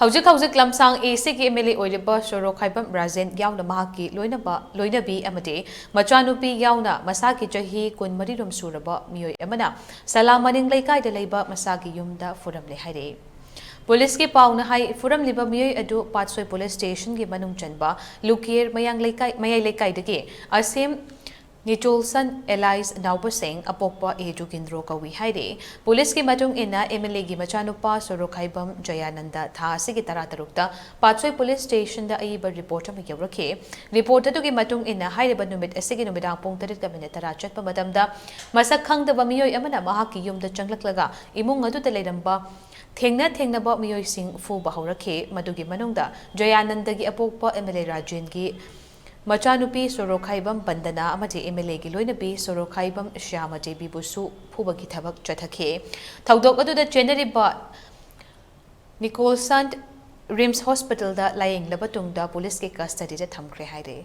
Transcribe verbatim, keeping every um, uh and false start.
ꯍꯧꯖꯤꯛ ꯍꯧꯖꯤꯛ ꯂꯝꯁꯥꯡ ꯑꯦ ꯁꯤꯒꯤ ꯑꯦꯝ ꯑꯦꯜ ꯑꯦ ꯑꯣꯏꯔꯤꯕ ꯁꯣꯔꯣꯛꯈꯥꯏꯕꯝ ꯔꯥꯖꯦꯟ ꯌꯥꯎꯅ ꯃꯍꯥꯛꯀꯤ ꯂꯣꯏꯅꯕ, ꯂꯣꯏꯅꯕꯤ ꯑꯃꯗꯤ ꯃꯆꯥꯅꯨꯄꯤ ꯌꯥꯎꯅ ꯃꯁꯥꯒꯤ ꯆꯍꯤ ꯀꯨꯟꯃꯔꯤꯔꯣꯝ ꯁꯨꯔꯕ ꯃꯤꯑꯣꯏ ꯑꯃꯅ ꯁꯂꯥ ꯃꯅꯤꯡ ꯂꯩꯀꯥꯏꯗ ꯂꯩꯕ ꯃꯁꯥꯒꯤ ꯌꯨꯝꯗ ꯐꯨꯔꯝꯂꯦ ꯍꯥꯏꯔꯛꯏ꯫ ꯄꯨꯂꯤꯁꯀꯤ ꯄꯥꯎꯅ ꯍꯥꯏ, ꯐꯨꯔꯝꯂꯤꯕ ꯃꯤꯑꯣꯏ ꯑꯗꯨ ꯄꯥꯠꯁꯣꯏ ꯄꯨꯂꯤꯁ ꯁ꯭ꯇꯦꯁꯟꯒꯤ ꯃꯅꯨꯡ ꯆꯟꯕ ꯂꯨꯀꯤꯌꯔ ꯃꯌꯥꯡ ꯂꯩꯀꯥꯏ, ꯃꯌꯥꯏ ꯂꯩꯀꯥꯏꯗꯒꯤ ꯑꯁꯦꯝ ꯅꯤꯆꯣꯜꯁꯟ ꯑꯦꯂꯥꯏꯁ ꯅꯥꯎꯕꯁꯦꯡ ꯑꯄꯣꯛꯄ ꯑꯦ ꯖꯨꯒꯤꯟꯗ꯭ꯔꯣ ꯀꯧꯏ ꯍꯥꯏꯔꯤ꯫ ꯄꯨꯂꯤꯁꯀꯤ ꯃꯇꯨꯡ ꯏꯟꯅ, ꯑꯦꯝ ꯑꯦꯜ ꯑꯦꯒꯤ ꯃꯆꯥꯅꯨꯄꯥ ꯁꯣꯔꯣꯛꯈꯥꯏꯕꯝ ꯖꯌꯥꯅꯟꯗ ꯊꯥ ꯑꯁꯤꯒꯤ ꯇꯔꯥꯇꯔꯨꯛꯇ ꯄꯥꯠꯁꯣꯏ ꯄꯨꯂꯤꯁ ꯁ꯭ꯇꯦꯁꯟꯗ ꯑꯏꯕ ꯔꯤꯄꯣꯔꯠ ꯑꯃ ꯌꯧꯔꯛꯈꯤ꯫ ꯔꯤꯄꯣꯔꯠ ꯑꯗꯨꯒꯤ ꯃꯇꯨꯡ ꯏꯟꯅ, ꯍꯥꯏꯔꯤꯕ ꯅꯨꯃꯤꯠ ꯑꯁꯤꯒꯤ ꯅꯨꯃꯤꯗꯥꯡ ꯄꯨꯡ ꯇꯔꯦꯠꯀ ꯃꯤꯅꯤꯠ ꯇꯔꯥ ꯆꯠꯄ ꯃꯇꯝꯗ, ꯃꯁꯛ ꯈꯪꯗꯕ ꯃꯤꯑꯣꯏ ꯑꯃꯅ ꯃꯍꯥꯛꯀꯤ ꯌꯨꯝꯗ ꯆꯪꯂꯛꯂꯒ ꯏꯃꯨꯡ ꯑꯗꯨꯗ ꯂꯩꯔꯝꯕ ꯊꯦꯡꯅ ꯊꯦꯡꯅꯕ ꯃꯤꯑꯣꯏꯁꯤꯡ ꯐꯨꯕ ꯍꯧꯔꯛꯈꯤ꯫ ꯃꯗꯨꯒꯤ ꯃꯅꯨꯡꯗ ꯖꯌꯥꯅꯟꯗꯒꯤ ꯑꯄꯣꯛꯄ ꯑꯦꯝ ꯑꯦꯜ ꯑꯦ ꯔꯥꯖꯦꯟꯒꯤ ꯃꯆꯥꯅꯨꯄꯤ ꯁꯣꯔꯣꯛꯈꯥꯏꯕꯝ ꯕꯟꯗꯅꯥ ꯑꯃꯗꯤ ꯑꯦꯝ ꯑꯦꯜ ꯑꯦꯒꯤ ꯂꯣꯏꯅꯕꯤ ꯁꯣꯔꯣꯛꯈꯥꯏꯕꯝ ꯁ꯭ꯌꯥꯃ ꯗꯦꯕꯤꯕꯨꯁꯨ ꯐꯨꯕꯒꯤ ꯊꯕꯛ ꯆꯠꯊꯈꯤ꯫ ꯊꯧꯗꯣꯛ ꯑꯗꯨꯗ ꯆꯦꯟꯅꯔꯤꯕ ꯅꯤꯀꯣꯜꯁꯟ ꯔꯤꯝꯁ ꯍꯣꯁꯄꯤꯇꯥꯜꯗ ꯂꯥꯌꯦꯡꯂꯕ ꯇꯨꯡꯗ ꯄꯨꯂꯤꯁꯀꯤ ꯀꯁꯇꯗꯤꯗ ꯊꯝꯈ꯭ꯔꯦ ꯍꯥꯏꯔꯦ꯫